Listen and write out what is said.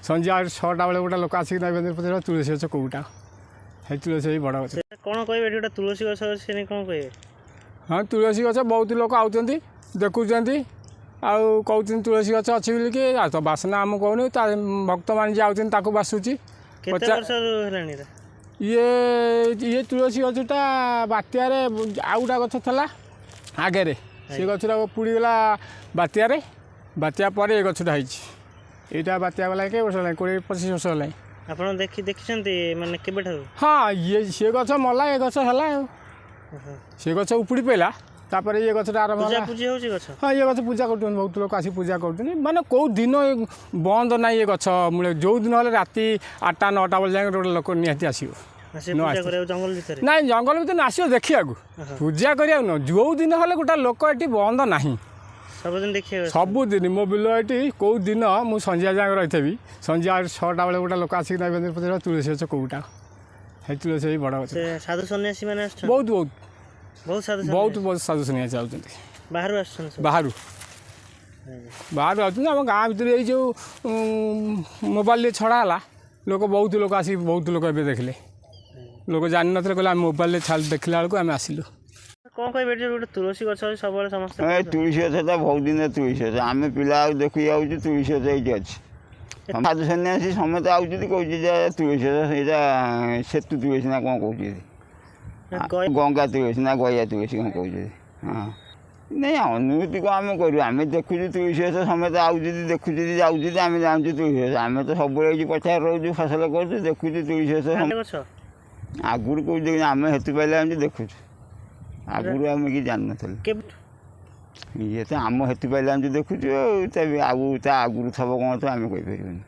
ସନ୍ଧ୍ୟା 6ଟା ବେଳେ ଗୋଟେ ଲୋକ ଆସିକି ନବେ ପଚାରିବ ତୁଳସୀ ଗଛ କେଉଁଟା, ସେଇ ତୁଳସୀ ଏଇ ବଡ଼ ଗଛ। କ'ଣ କହିବେ ଏଠି ଗୋଟେ ତୁଳସୀ ଗଛ ଅଛି, ସେ ନେଇ କ'ଣ କହିବେ? ହଁ, ତୁଳସୀ ଗଛ ବହୁତ ଲୋକ ଆଉଛନ୍ତି, ଦେଖୁଛନ୍ତି ଆଉ କହୁଛନ୍ତି ତୁଳସୀ ଗଛ ଅଛି ବୋଲିକି। ଆଉ ତ ବାସ୍ନା ଆମକୁ କହୁନି, ତା ଭକ୍ତମାନେ ଯିଏ ଆଉଛନ୍ତି ତାକୁ ବାସୁଛି। କେତେ ବର୍ଷ ହେଲାଣି ଏଇଟା? ଇଏ ତୁଳସୀ ଗଛଟା ବାତ୍ୟାରେ ଆଉ ଗୋଟେ ଗଛ ଥିଲା ଆଗରେ, ସେ ଗଛଟା ପୋଡ଼ିଗଲା ବାତ୍ୟାରେ। ବାତ୍ୟା ପରେ ଏ ଗଛଟା ହେଇଛି। ଏଇଟା ବାତ୍ୟା ଗଲା କେତେ ବର୍ଷ ହେଲାଣି? 20-25 ବର୍ଷ ହେଲାଣି। ଆପଣ ଦେଖିଛନ୍ତି ମାନେ କେବେଠାରୁ? ହଁ, ଇଏ ସେ ଗଛ ମଲା, ଏ ଗଛ ହେଲା। ଆଉ ସେ ଗଛ ଉପୁଡ଼ି ପଡ଼ିଲା, ତାପରେ ଇଏ ଗଛଟା ଆରମ୍ଭ ପୂଜା ହେଲା। ପୂଜି ହେଉଛି ଗଛ? ହଁ, ଇଏ ଗଛ ପୂଜା କରୁଛନ୍ତି, ବହୁତ ଲୋକ ଆସି ପୂଜା କରୁଛନ୍ତି। ମାନେ କେଉଁ ଦିନ ବନ୍ଦ ନାହିଁ ଏ ଗଛ ମୂଳେ। ଯେଉଁ ଦିନ ହେଲେ ରାତି 8ଟା 9ଟା ବେଳେ ଯାଏଁ ଗୋଟେ ଲୋକ ନିହାତି ଆସିବ। ସେ ନ ପୂଜା ଆସିବ। କରିବାକୁ ଜଙ୍ଗଲ ଭିତରେ? ନାଇଁ, ଜଙ୍ଗଲ ଭିତରେ ଆସିବ ଦେଖିବାକୁ, ପୂଜା କରିବାକୁ ନୁହଁ। ଯେଉଁ ଦିନ ହେଲେ ଗୋଟେ ଲୋକ ଏଠି ବନ୍ଦ ନାହିଁ। ସବୁଦିନ ଦେଖିବାକୁ? ସବୁଦିନ ମୋ ବିଲ ଏଠି କେଉଁ ଦିନ ମୁଁ ସନ୍ଧ୍ୟା ଯାଏଁ ରହିଥିବି। ସନ୍ଧ୍ୟା 6ଟା ବେଳେ ଗୋଟେ ଲୋକ ଆସିକି ନବେ ପଚାରିବ ତୁଳସୀ ଗଛ କେଉଁଟା, ସେଇ ତୁଳସୀ ଏଇ ବଡ଼ ଗଛ। ସେ ସାଧୁ ସନ୍ନ୍ୟାସୀ ମାନେ ଆସୁଛନ୍ତି? ବହୁତ ବହୁତ। ବହୁତ ସାଧୁ? ବହୁତ ବହୁତ ସାଧୁ ସନ୍ନ୍ୟାସୀ ଆଉଛନ୍ତି। ବାହାରୁ ଆସୁଛନ୍ତି ସବୁ? ବାହାରୁ, ବାହାରୁ ଆସୁଛନ୍ତି। ଆମ ଗାଁ ଭିତରେ ଏଇ ଯେଉଁ ମୋବାଇଲରେ ଛଡ଼ା ହେଲା, ଲୋକ ବହୁତ ଲୋକ ଆସିକି, ବହୁତ ଲୋକ ଏବେ ଦେଖିଲେ। ଲୋକ ଜାଣିନଥିଲେ, କହିଲେ ଆମେ ମୋବାଇଲରେ ଦେଖିଲା ବେଳକୁ ଆମେ ଆସିଲୁ। କ'ଣ କହିବେ, ଏଠି ଗୋଟେ ତୁଳସୀ ଗଛ ଅଛି, ସବୁବେଳେ ସମସ୍ତେ ଏ ତୁଳସୀ ଗଛ ତ ବହୁତ ଦିନ ତୁଳସୀ ଗଛ, ଆମେ ପିଲା ଆଉ ଦେଖି ଯାଉଛୁ ତୁଳସୀ ଗଛ ଏଇଠି ଅଛି। ସାଧୁ ସନ୍ନ୍ୟାସୀ ସମସ୍ତେ ଆଉଛନ୍ତି, କହୁଛି ଯେ ତୁଳସୀ ଗଛ ସେଇଟା ସେତୁ ତୁଳସୀ ନା କ'ଣ କହୁଛନ୍ତି, ଗଙ୍ଗା ତୁଳସୀ ନା ଗୟା ତୁଳସୀ କ'ଣ କହୁଛନ୍ତି। ହଁ, ନାଇଁ, ଅନୁଭୂତି କ'ଣ ଆମେ କରିବୁ? ଆମେ ଦେଖୁଛୁ ତୁଳସୀ ଗଛ, ସମସ୍ତେ ଆଉଛନ୍ତି, ଦେଖୁଛନ୍ତି, ଯାଉଛନ୍ତି, ଆମେ ଜାଣୁଛୁ ତୁଳସୀ ଗଛ। ଆମେ ତ ସବୁବେଳେ ଏଇଠି ପଛରେ ରହୁଛୁ, ଫସଲ କରୁଛୁ, ଦେଖୁଛୁ ତୁଳସୀ ଗଛ। ଗଛ ଆଗରୁ କେଉଁଠି ଦେଖିନୁ, ଆମେ ହେତୁ ପାଇଲେ ଆମେ ଦେଖୁଛୁ, ଆଗରୁ ଆମେ କିଛି ଜାଣିନଥିଲୁ। କେବେ? ଇଏ ତ ଆମ ହେତୁ ପାଇଲେ ଆମେ ଦେଖୁଛୁ, ଆଉ ତା ଆଉ ତା ଆଗରୁ ଥବ କ'ଣ ତ ଆମେ କହିପାରିବୁନି।